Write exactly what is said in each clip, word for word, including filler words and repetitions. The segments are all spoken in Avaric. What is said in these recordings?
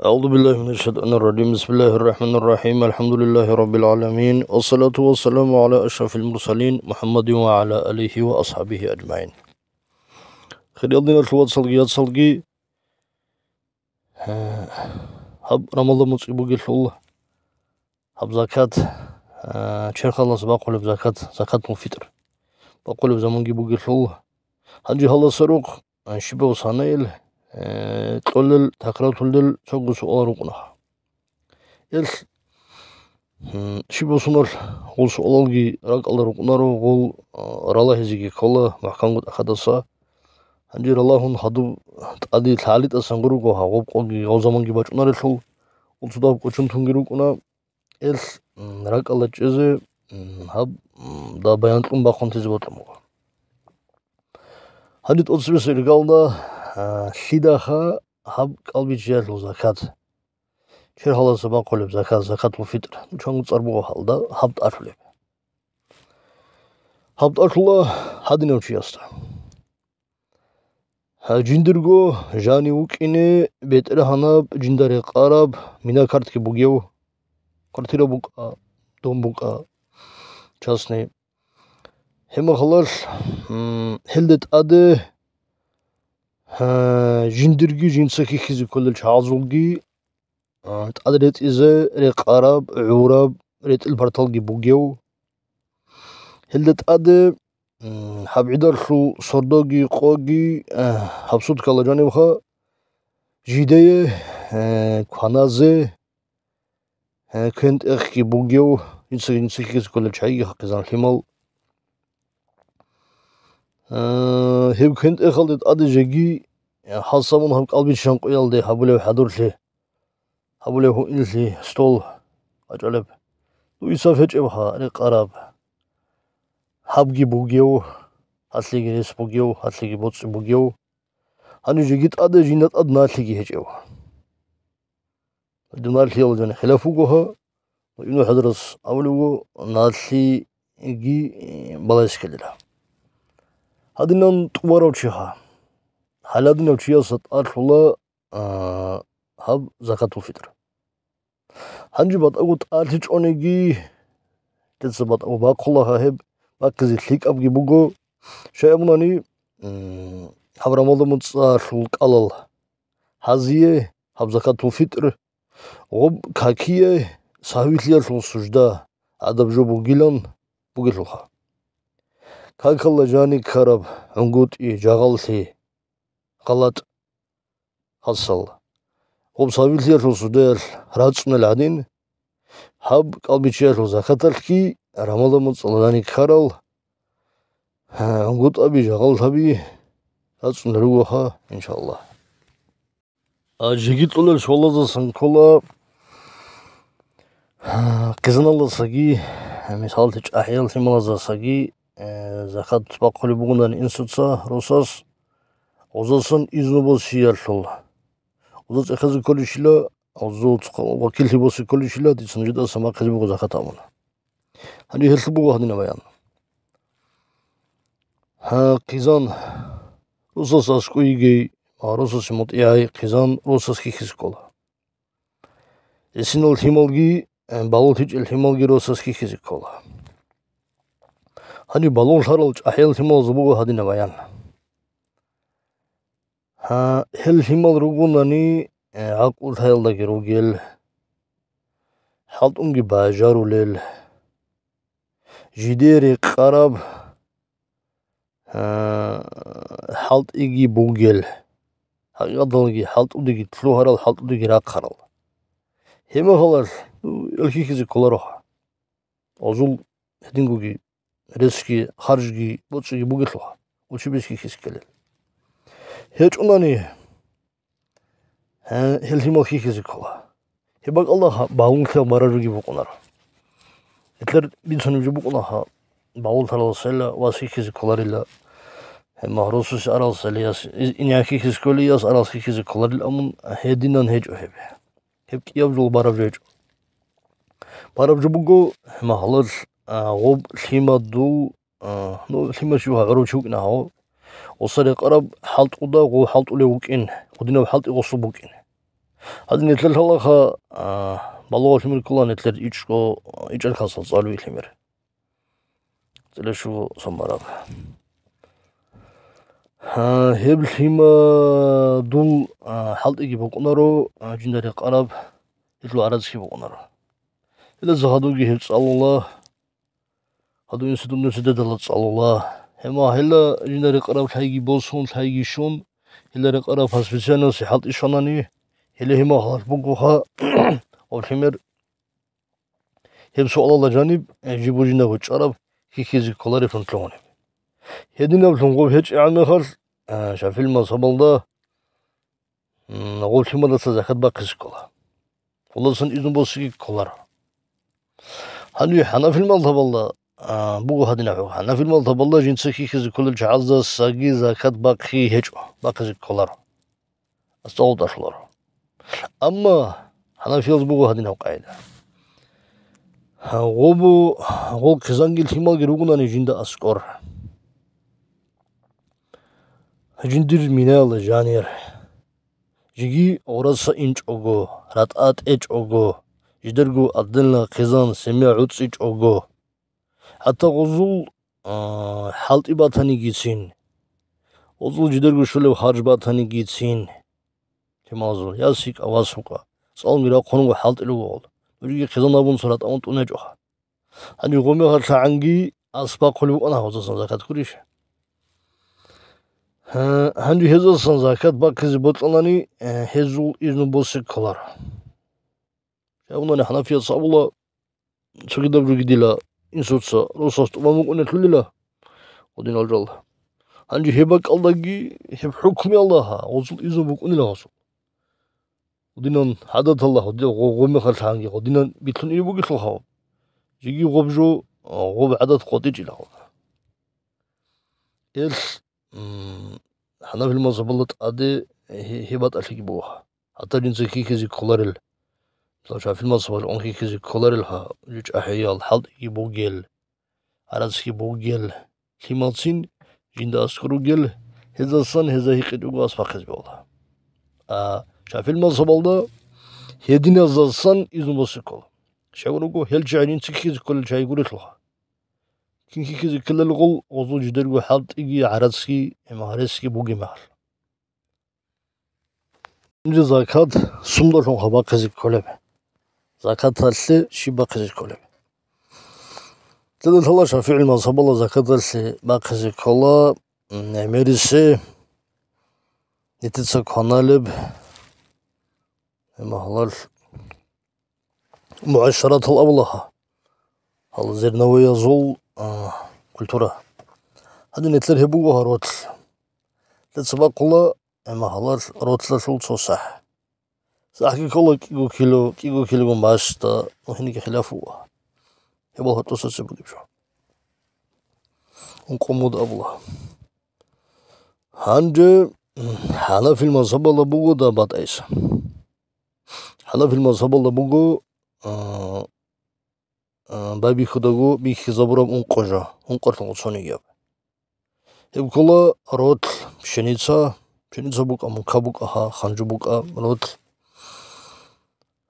أعوذ بالله من الشيطان الرجيم. بسم الله الرحمن الرحيم. الحمد لله رب العالمين. والصلاة والسلام على أشرف المرسلين محمد وعلى آله وأصحابه أجمعين. Хириял диналъул вацалги яцалги, гьаб Рамазан муцӀи бугелъул, гьаб закат, а, черхалас бахъулеб закат, закатул фитӀр бахъулеб заманги бугелъул, гьанже гьаласарухъ, а, щибав санаил, э, кьолел, такрарлъулел цого суал рукӀуна. Ил, м, щибав суналъ гъул суалалги ракӀалда рукӀунаро, гъул, а, ралагьизеги ккола мухӀканго тӀахьадаса. Гьанже ралагьун хадуб тӀаде лъагӀалитӀасан гуруго гьагъуб къоги гъав заманги бачӀунарелъул, гъул цо дагьаб кӀочон тунги рукӀуна. Ил, м, ракӀалда чӀезе, м, гьаб, м, да баян кьун бахъун тезе бокьун буго. Гьанже тӀоцебесеб иргалда, а, лъидаха гьаб кӀалбиччаялъул закат, черхаласа бахъулеб закат, закатул фитӀр, чанго цӀар буго гьалда гьаб тӀалъулеб. Гьаб тӀалъула гьадинав чиясда. Гьа, жиндирго жанив вукӀине бетӀергьанаб, жинда рекъараб, мина картги бугев, квартира букӀа, дом букӀа, частный. Гьеб мехалъ, м, гьелде тӀаде, гьа, жиндирги жинца хьихьизе кколел чагӀазулги, а, тӀад ретӀизе рекъараб, гӀураб, ретӀел парталги бугев. Гьелда тӀаде, м, гьаб гӀидалъул сордоги къоги, а, гьаб суткала жанивха, жидее, э, кваназе, э, квен-тӀехги бугев, жинца, жинца хьихьизе кколел чагӀиги хъизан лъимал. Э, гьеб квен-тӀехалде тӀаде жеги, э, гьалсамун гьаб кӀалбиччан къоялде гьабулев хӀадурлъи, гьабулев гьуинлъи, стол, кӀвачӀалеб. Ну, исав гьечӀебха рекъараб. Гьабги бугев, гьалъиги рес бугев, гьалъиги боцӀи бугев. Гьанив жеги тӀаде жинда тӀад налъиги гьечӀев. Дун налъиял жани хилаф вуго гьа, Ибну ХӀажарас абулев вуго, налъиги балайс ккелила. Гьадинан тӀубарав чи гьа. Гьаладинав чиясда тӀалъула, а, гьаб закатул фитӀр. Гьанже батӀаго тӀалъичӀониги, дица батӀаго бахъула гьа гьеб, бахъизе лъикӀабги буго. Щай абунани, м, гьаб Рамазан муцӀалъул кӀалал гьазие, гьаб закатул фитӀр, гъоб какие сагьвилъиялъул сужда гӀадаб жо бугилан бугелъулха. Какалда жани ккараб гӀунгутӀи, жагъаллъи, гъалатӀ, хасал. Гъоб сагьвилъиялъул суждаялъ рацӀцӀунел гӀадин, гьаб кӀалбиччаялъул закаталъги Рамазан муцӀалъ жани ккарал, гӀунгутӀаби, жагъаллъаби рацӀцӀунел ругоха, иншаллагь. А, жеги кьолел суалаздасан ккола, а, хъизаналдасаги, мисаллъи, чӀахӀиял лъималаздасаги, э, закат бахъулеб бугондани инсуца, росас, гъозасан изну босиялъул. Гъоза цӀехезе кколищила, гъозул цо-, вакиллъи босе кколищила, дица нужеда самахъизе буго закат абуна. Гьанже гьелъул буго гьадинаб баян. Гьа, хъизан, росас аскӀов йигей ва росасе мутӀигӀай хъизан росас хьихьизе ккола. Гьесинал лъималги, э, балулъичӀел лъималги росас хьихьизе ккола. Гьаниб балугълъарал чӀахӀиял лъималазул буго гьадинаб баян. Гьа, гьел лъимал ругонани, э, гӀакълу-лъаялдаги ругел, хӀалтӀунги бажарулел, жидее рекъараб, гьа, хӀалтӀиги бугел, хӀакъикъаталги хӀалтӀудеги лъугьарал, хӀалтӀудеги рахъарал. Гьеб мехалъ, ну, ил хьихьизе кколаро. Гъозул гьедингоги ресги, харжги, боцӀиги бугелъулха, учебиз хьихьизе ккелел. ГьечӀунани, гье, гьел лъимал хьихьизе ккола. Гьеб бакӀалда гьа, балугълъи бараб жоги букӀунаро. Гьелъер бицунеб жо букӀуна гьа, балугълъараласайила вас хьихьизе кколарила, гье, магьрусусе аралсайила яс, ин-, инин хьихьизе кколей яс аралас хьихьизе кколарила, амун гьединан гьечӀо гьеб. Гьеб кӀияб жо бараб жо гьечӀо. Бараб жо буго, гьалал, а, гъоб лъимадул, а, ну, лъимад чи гьа гӀурав чи вукӀина гьав. Гъоса рекъараб хӀалтӀуда гъов хӀалтӀулев вукӀин, гъудинаб хӀалтӀи гъосул букӀин. Гьадин нилъер лъалаха, а, балугъал лъимер ккола нилъер ичӀго, ичӀерхасал цӀалуй лъимер. ЦӀилащуго сон бараб. А, гьеб лъимадул, а, хӀалтӀиги букӀунаро, а, жинда рекъараб, гьелъул гӀарацги букӀунаро. Гьелдаса гьадурги гьеб цӀалула, гьадур институт университеталда цӀалула. Гьеб мехалъ гьелда жинда рекъараб лъайги босун, лъайги щун, гьелда рекъараб по специальности хӀалтӀи щванани, гьеле гьеб мехалъ бугоха, гьеб лъимер, гьеб суалалда жаниб, э, жиб жиндаго чӀараб хьихьизе кколареблъун лъугьунеб. Гьединаблъун гъоб гьечӀегӀан мехалъ, э, ШафигӀил мазгьабалда, м, гъоб лъимадаса закат бахъизе ккола. Гъолдасан изну босиги кколаро. Гьанже ХӀанафил мазгьабалда, а, буго гьадинаб хӀукму. ХӀанафил мазгьабалда жинца хьихьизе кколел чагӀаздасаги закат бахъи гьечӀо, бахъизе кколаро. АскӀов тӀалъуларо. Амма хӀанафиялъ буго гьадинаб къагӀида. Гъобу, гъол хъизанги лъималги ругонани жинда аскӀор. Жиндир минаялда жанир. Жеги гъораса инчӀого, ратӀа тӀечӀого, жидерго отдельно хъизан, семья гӀуцӀичӀого. ХӀатта гъозул, а, хӀалтӀи батанигицин, гъозул жидерго щолеб харж батанигицин, лъималазул, я сикӀа, васукӀа, цӀалунги рахъунго хӀалтӀи руго гъол. Нужги хъизан абун цо ратӀа унтӀун гьечӀоха. Гьанже гъоб мехалъ гӀанги ас бахъулеб букӀана гьезасан закат гурищ? Гьа, гьанже гьезасан закат бахъизе бокьанани, э, гьезул изну босе кколаро. Шайгъунани хӀанафияс абула, цогидаб жоги дила инсуца росас тӀубан букӀунелъулила гъодинал жал. Гьанже гьеб бакӀалдаги, гьеб хӀукмуялда гьа, гъозул изну букӀунила гъосул. Гъодинан гӀадаталда гъодинан гъо-, гъоб мехалъ гьанги гъодинан битлъун ине бугелъул гьав. Жеги гъоб жо, а, гъоб гӀадат къотӀичӀила гъоб. Эл, м, хӀанафил мазгьабалда тӀаде гье-, гьеб батӀалъиги буго. ХӀатта жинца хьихьизе кколарел, мисал, шафил мазгьабалда ун хьихьизе кколарел гьа, жучӀахӀиял, хӀалтӀиги бугел, гӀарацги бугел, лъималцин жинда аскӀор ругел, гьезасан гьезда гьикъичӀого ас бахъизе бегьула. А шафил мазгьабалда гьединазасан изну босе ккола. Щай гурого, гьел чагӀи жинца хьихьизе кколел чагӀи гурелъулха. Кин хьихьизе ккелел гъол, гъозул жидерго хӀалтӀиги, гӀарацги, гьемагьаресги бугеб мехалъ. Гьанже закат сундалъун бахъизе кколеб? Закаталъе щиб бахъизе кколеб? Лъала ШафигӀил мазгьабалда закаталъе бахъизе ккола, м, гӀемерисе, нитица кваналеб, гьемагьалал мугӀашаратал абула гьа, гьал зерновоязул, а, культура. Гьадин нилъер гьеб буго гьа ротлъ. Лъица бахъула, гьемагьалал ротлъалъул цо сахӀ. СахӀги ккола кӀиго кило, кӀиго килогун бащда, ну, гьениги хилаф буго. Гьебал гьоркьоса цебе бугеб жо. Ункъо муд абула. Гьанже, м, хӀанафил мазгьабалда буго дагьаб батӀайса. ХӀанафил мазгьабалда буго, а, а, байбихьудаго бихьизабураб ункъо жо, ункъолъун цонигияб. Гьеб ккола ротлъ, пшеница, пшеница букӀа, мука букӀа, гьа, ханжу букӀа, ротлъ.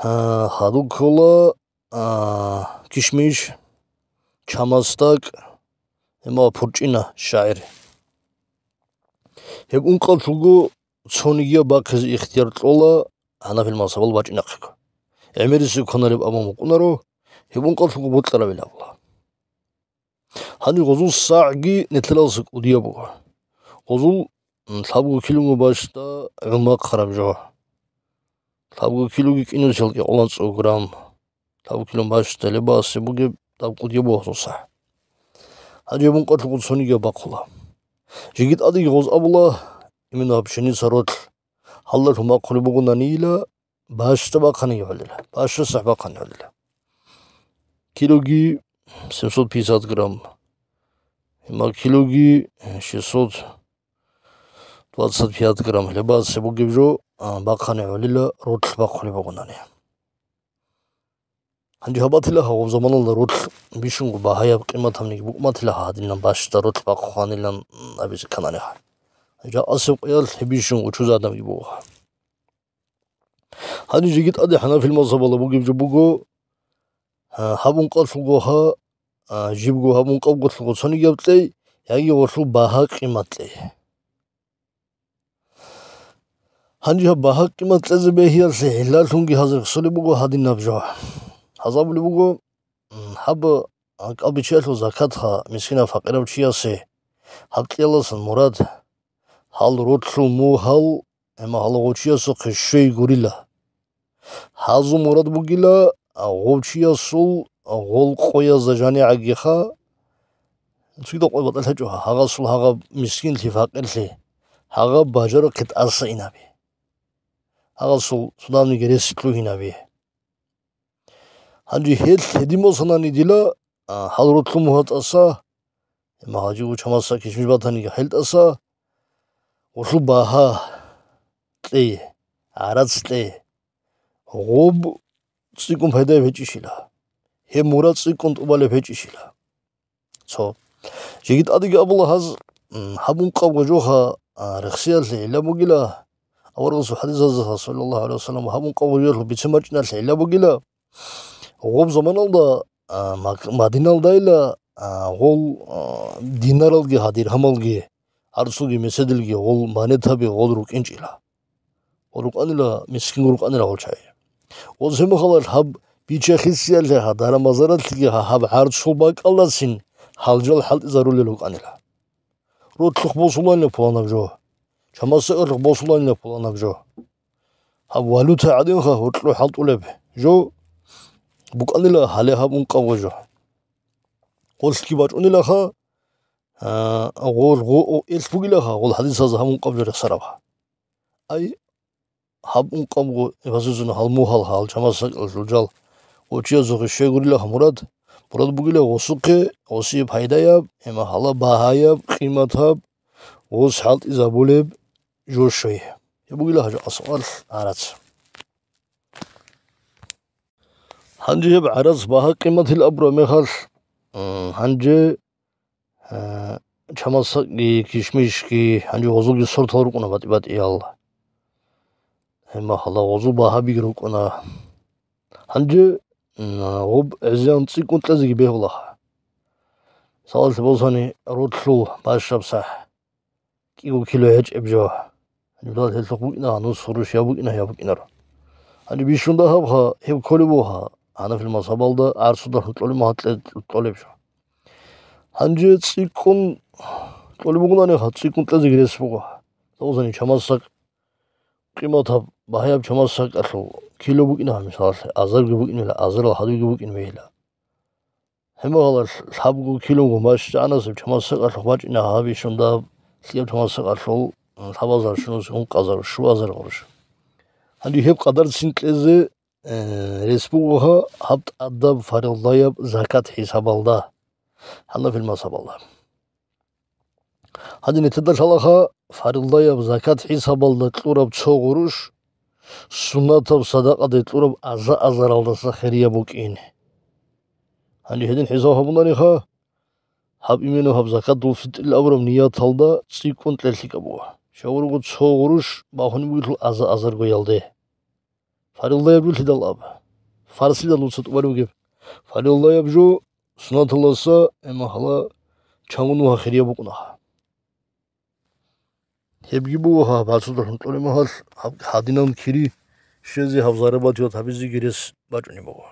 Гьа, гьадур ккола, а, кишмиш, чамасдакӀ, гьемал пурчӀина, шагӀир. Гьеб ункъалъулго цонигияб бахъизе ихтияр кьола хӀанафил мазгьабал бачӀинахъего. ГӀемерисе кваналеб абун букӀунаро, гьеб ункъалъулго бокьарабилан абула. Гьаниб гъозул сагӀги нилъералдаса кӀудияб буго. Гъозул, м, лъабго килогун бащда гӀумахъараб жо. Лъабго килоги кӀинусел кӀикъоялда цо грамм. Лъабго килогун бащда лебасе бугеб дагьаб кӀудияб буго гъозул сагӀ. Гьанже ункъалъулго цонигияб бахъула. Жеги тӀадеги гъоз абула, именно гьаб пшеница ротлъ гьалдалъун бахъулеб бугонанила, бащда бахъани гьолила, бащда сахӀ бахъани гьолила. Килоги семьсот пятьдесят грамм, гьемал килоги шестьсот двадцать пять грамм лебасе бугеб жо, а, бахъани гьолила, ротлъ бахъулеб бугонани. Гьанже гьаб батила гьаб заманалда ротлъ бищунго багьаяб къиматабниги букӀун батила гьадинан бащда ротлъ бахъухъанилан абизе кканани гьа. Гьанже асеб къоялъ гьеб бищунго чуза адамги буго. Гьанже жеги тӀаде хӀанафил мазгьабалда бугеб жо буго, а, гьаб ункъабго гьа, а, жибго гьаб ункъабго лъугьа цонигияб кьей, яги гъолъул багьа-къимат кьей. Гьанже гьаб багьа-къимат кьезе бегьиялъе гӀиллалъунги гьазир хъсулеб буго гьадинаб жо. Гьазабулеб буго, м, гьаб, а, кӀалбичиялъул закатха мискинав-факъирав чиясе гьаб кьеялдасан мурад, гьал ролъул мугьал, гьеб мехалъ гъов чиясухъе щвей гурила. Гьазул мурад бугила, а, гъов чиясул гъол къоязда жанигӀагиха, цогидал къой батӀалъ гьечӀо, гьагъасул гьагъаб мискинлъи-факъирлъи, гьагъаб бажарухъе тӀаса инаби. Гьагъасул цо давниги рес лъугьинаби. Гьанже гьел гьедин босанани дила, а, гьал ролъул мугьал тӀаса, гьеб мехалъ жибго чамасдаса кишмиш батаниги гьел тӀаса, гъолъул багьа кьей, гӀарац кьей, гъоб цӀикӀкӀун пайдаяб гьечӀищила, гьеб мурад цӀикӀкӀун тӀубалеб гьечӀищила. Цо. Жеги тӀадеги абула гьаз, м, гьаб ункъабго жоха, а, рехсиялъе гӀилла бугила, аварагасул хӀадисазда, саллаллагьу гӀалайгьи ва саллам, гьаб ункъабго жоялъул бицин бачӀиналъе гӀилла бугила, гъоб заманалда, а, Мак-, Мадиналдайила, а, гъол, а, динаралги гьа диргьамалги, гӀарцуги меседилги гъол монетаби гъол рукӀинчӀила. Гъол рукӀанила, мискинго рукӀанила гъол чагӀи. Гъоз гьеб мехалъ гьаб бича-хисиялъе гьа даран-базаралъеги гьа гьаб гӀарцул бакӀалдасин гьал жал хӀалтӀизарулел рукӀанила. Ролъухъ босуланила пуланаб жо. Чамасдакалъухъ босуланила пуланаб жо. Гьаб валюта гӀадинха гьоркьоб хӀалтӀулеб жо букӀанила гьале гьаб ункъабго жо. Гъолъги бачӀунилаха, а, гъол, гъо-, о, элъ бугилаха, гъол хӀадисаз гьаб ункъабго жо рехсарабха. Ай, гьаб ункъабго, гьазузун гьал мугьал, гьал чамасдакалъул жал, гъов чиясухъе щвей гурилаха мурад, мурад бугила гъосухъе, гъосие пайдаяб, гьеб мехалъ багьаяб, къиматаб, гъос хӀалтӀизабулеб жо щвей. Гьеб бугила гьанже асухъалъ гӀарац. Гьанже гьеб гӀарац багьа-къиматил абураб мехалъ, м, гьанже, э, чамасдакги, кишмишги, гьанже гъозулги сортал рукӀуна батӀи-батӀиял. Гьеб мехалъ гъозул багьабиги рукӀуна. Гьанже, м, гъоб гӀезегӀан цӀикӀкӀун кьезеги бегьулаха. Мисалалъе босани, ролъул бащдаб сахӀ кӀиго кило гьечӀеб жо. Гьаниб гьелъухъ букӀина, гьанус гъурущ я букӀина, я букӀинаро. Гьаниб бищун дагьабха, гьеб кколеб бугьа, хӀанафил мазгьабалда гӀарцудалъун кьолеб мехалъ кье-, кьолеб жо. Гьанже цӀикӀкӀун кьолеб бугонаниха, цӀикӀкӀун кьезеги рес буго. Цо босани чамасдак къиматаб, багьаяб чамасдакалъул кило букӀина, мисалалъе, азарги букӀинила, азарал гьадуйги букӀин бегьила. Гьеб мехалъ лъабго килого бащдагӀанасеб чамасдакалъухъ бачӀина гьаб ишунда лъияб чамасдакалъул лъабазар, щунус ункъазар, щуазар гъурущ. Гьанже гьеб къадарцин кьезе, э, рес бугоха гьаб тӀадаб фаризаяб закат хӀисабалда, хӀанафил мазгьабалда. Гьадин нилъеда лъалаха фаризаяб закат хӀисабалда кьураб цо гъурущ, суннатаб садакъаде кьураб аза-азаралдаса хирияб букӀин. Гьанже гьедин хӀисаб гьабунаниха, гьаб именно гьаб закатул-фитрил абураб нияталда цӀикӀкӀун кьелъикӀаб буго. Щай гурого цо гъурущ багьун бугелъул аза-азаргоялде. Фаризаяб жо лъидал аб? Фарзлъидал дуца тӀубарев вугеб. Фаризаяб жо суннаталдаса, гьеб мехалъ, чанго нугьа хирияб букӀунаха. Гьебги буго гьаб гӀарцудалъун кьолеб мехалъ, гьаб гьадинаб кири щвезе, гьаб зарабатият гьабизеги рес бачӀунеб буго.